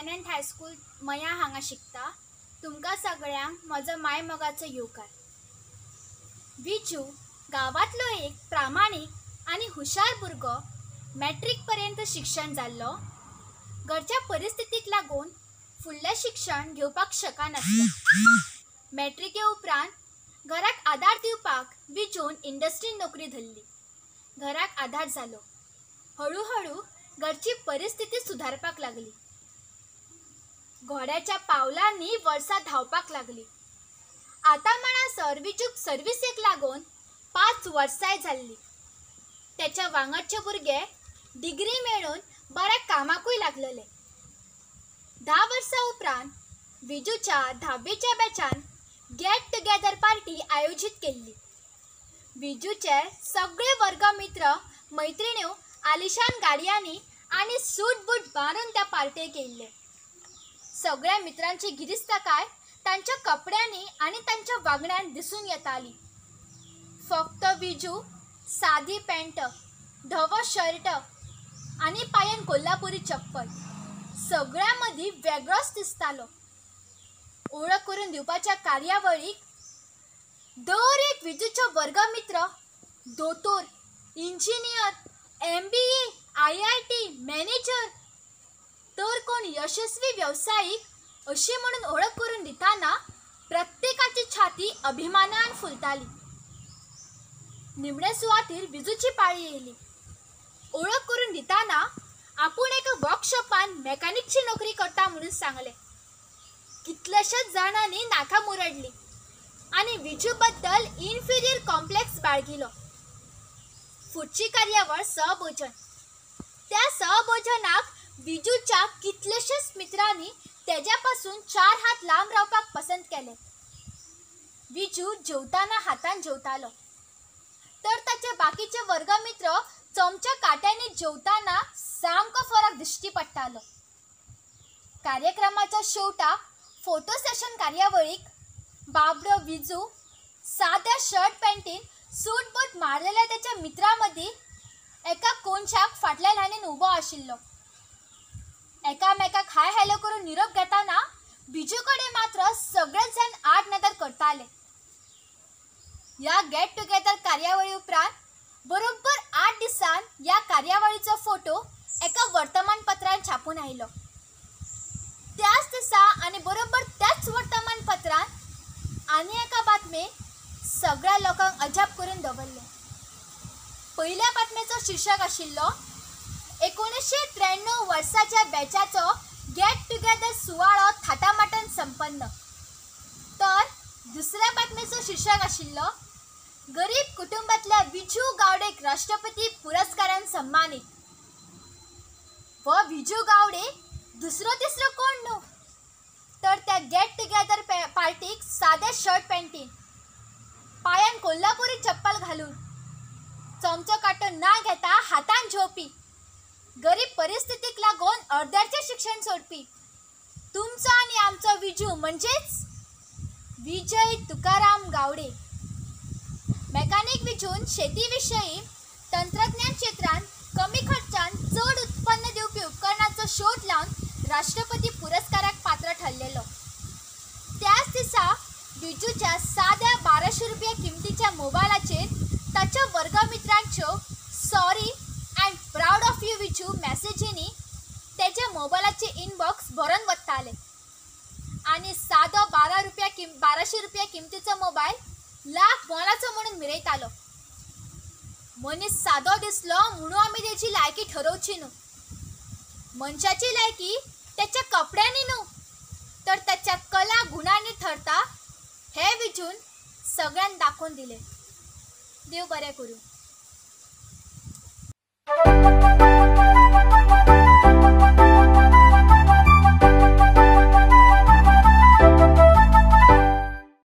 Vidyanand high school मया हांगा शिकता. तुमकां सगळ्यांक म्हजो मायमोगाचो येवकार. विजू गांवांतलो एक प्रामाणीक आनी हुशार भुरगो. मॅट्रीक पर्यंत शिक्षण जाल्लो. घरच्या परिस्थितीक लागून फुडलें शिक्षण घेवपाक शकनासलो. मॅट्रिके उपरांत घराक आदार दिवपाक विजून इंडस्ट्रीन नोकरी धरली. घराक आदार जालो. हळूहळू घरची परिस्थिती सुदारपाक लागली. घोड्याच्या पावलांनी वर्सां धांवपाक लागली. आतां म्हणसर विजूक सर्विसेक लागून 5 वर्सांय जाल्ली. तेच्या वांगडचे भुरगे डिग्री मेळोवन बऱ्या कामाकूय लागलेले. 10 वर्सां उपरांत विजूच्या 10वेच्या बॅचान गेट टुगेदर पार्टी आयोजीत केल्ली. विजूचे सगळे वर्गमित्र मैत्रिण्यो आलिशान गाडयांनी आनी सूट बूट बांदून त्या पार्टेक येयल्ले. सगळ्या मित्रांची गिरिस्तकाय तांच्या कपड्यांनी आनी तांच्या वागण्यान दिसून येताली. फक्त विजू सादी पॅन्ट, धवो शर्ट आनी पांयान कोल्हापुरी चप्पल सगळ्यां मदीं वेगळोच दिसतालो. ओळख करून दिवपाच्या कार्यावळीक दर एक विजूचो वर्गमित्र दोतोर, इंजिनियर, MBA, IIT, manager तर कोण यशस्वी वेवसायीक अशी म्हणून ओळख करून दिताना प्रत्येकाची छाती अभिमानान फुलताली. निमणे सुवातीर विजूची पाळी येयली. ओळख करून दिताना आपूण एका वर्कशॉपान मेकॅनिकची नोकरी करता म्हणून सांगलें. कितल्याशाच जाणांनी नाका मुरडली आनी विजू बद्दल इन्फिरियर कॉम्प्लेक्स बाळगिलो. फुडची कार्यावळ सहभोजन. त्या सहभोजनाक विजूच्या कितलेशेच मित्रांनी तेज्या पासून 4 हात लांब रावपाक पसंत केलें. विजू जेवताना हातान जेवतालो तर ताचे बाकीचे वर्गमित्र चमच्या काट्यांनी जेवताना सामको फरक दिश्टी पडटालो. कार्यक्रमाच्या शेवटाक फोटो सेशन कार्यावळीक बाबडो विजू साद्या शर्ट पॅन्टीन सूट बूट मारलेल्या त्याच्या मित्रां मदीं एका कोनशाक फाटल्या लायनीन उबो आशिल्लो. एकामेकाक हाय हॅलो करून निरोप घेताना विजू कडेन मात्र सगळेच जाण आड नदर करताले. ह्या गेट टुगेदर कार्यावळी उपरांत बरोबर 8 दिसान ह्या कार्यावळीचो फोटो एका वर्तमानपत्रान छापून आयलो. त्याच दिसा आनी बरोबर त्याच वर्तमानपत्रान आनी एका बातमेक सगळ्या लोकांक अजाप करून दवरलें. पयल्या बातमेचो शीर्षक आशिल्लो 1993 वर्साच्या बॅचाचो गेट टुगेदर सुवाळो थाटामाटान संपन्न. तर दुसऱ्या बातमेचो शीर्षक आशिल्लो गरीब कुटुंबांतल्या विजू गावडेक राष्ट्रपती पुरस्कारान सन्मानीत. हो विजू गावडे दुसरो तिसरो कोण न्हू तर त्या गेट टुगेदर पार्टीक सादे शर्ट पॅन्टीन, पांयान कोल्हापुरी चप्पल घालून, चमचो कांटो ना घेता हातान जेवपी, गरीब परिस्थितीक लागून अर्द्याचें शिक्षण सोडपी तुमचो आनी आमचो विजू म्हणजेच विजय तुकाराम गावडे. मेकॅनिक विजून शेती विशयी तंत्रज्ञान क्षेत्रांत कमी खर्चान चड उत्पन्न दिवपी उपकरणाचो शोध लावन राष्ट्रपती पुरस्काराक पात्र ठरलेलो. त्याच दिसा विजूच्या साद्या 1200 रुपया किमतीच्या मोबायलाचेर ताच्या वर्गमित्रांच्यो sorry and proud of you Viju मॅसेजींनी तेच्या मोबायलाचे इनबॉक्स भरून वताले आनी सादो 1200 रुपया किमतीचो मोबायल लाख मोलाचो म्हणून मिरयतालो. मनीस सादो दिसलो म्हणून आमी तेची लायकी ठरोवची न्हू. मनशाची लायकी त्याच्या कपड्यांनी न्हू तर त्याच्या कला गुणांनी ठरता हें विजून सगळ्यांक दाखोवन दिलें. देव बरें करूं.